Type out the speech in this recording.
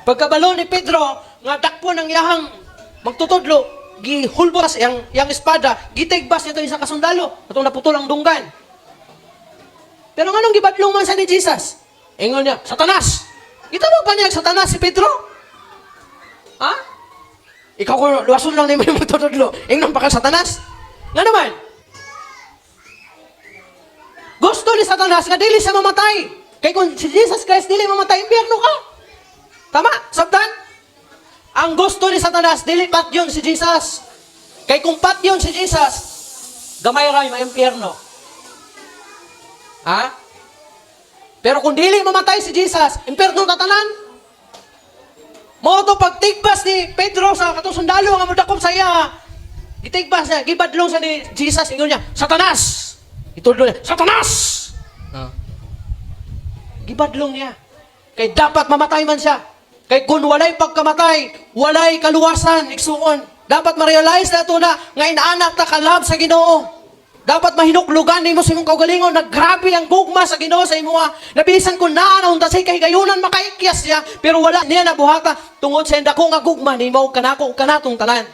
Pagkabalo ni Pedro, nga dakpon ang iyahang magtutudlo, gihulbos iyang espada, gitigbas niya isa ka sundalo, atong naputol ang dunggan. Pero nganong gibadlong man sa ni Jesus? Ingon niya, "Satanas!" Gitawag pa niya Satanas si Pedro? Ha? Ikaw ko, luwason lang nimo yung magtutudlo. Ingnon pa ka Satanas? Nga naman? Gusto ni Satanas nga dili siya mamatay. Kay kung si Jesus Christ dili mamatay, impyerno ka. Tama? Sabtan? Ang gusto ni Satanas, dili patyon si Jesus. Kay kung patyon si Jesus, gamay ray maimpyerno. Ha? Pero kung dili mamatay si Jesus, impyerno tatanan. Mao to pagtigbas ni Pedro sa katong sundalo nga modakop sa iya. Gitigbas niya, gibadlong sa ni Jesus, ingon niya, "Satanas!" Itudlo niya, "Satanas!" Ah. Gibadlong niya. Kay dapat mamatay man siya. Kay kung walay pagkamatay, walay kaluwasan, igsuon. Dapat ma-realize na ito na nga inaanak ta kalab sa Ginoo. Dapat mahinuklugan nimo sa imong kaugalingon na grabe ang gugma sa Ginoo sa imuha. Nabisan kung naa na unta say kahigayunan makaikyas siya, pero wala niya nabuhata tungod sa dako nga gugma nimo ug kanako ug kanatong tanan.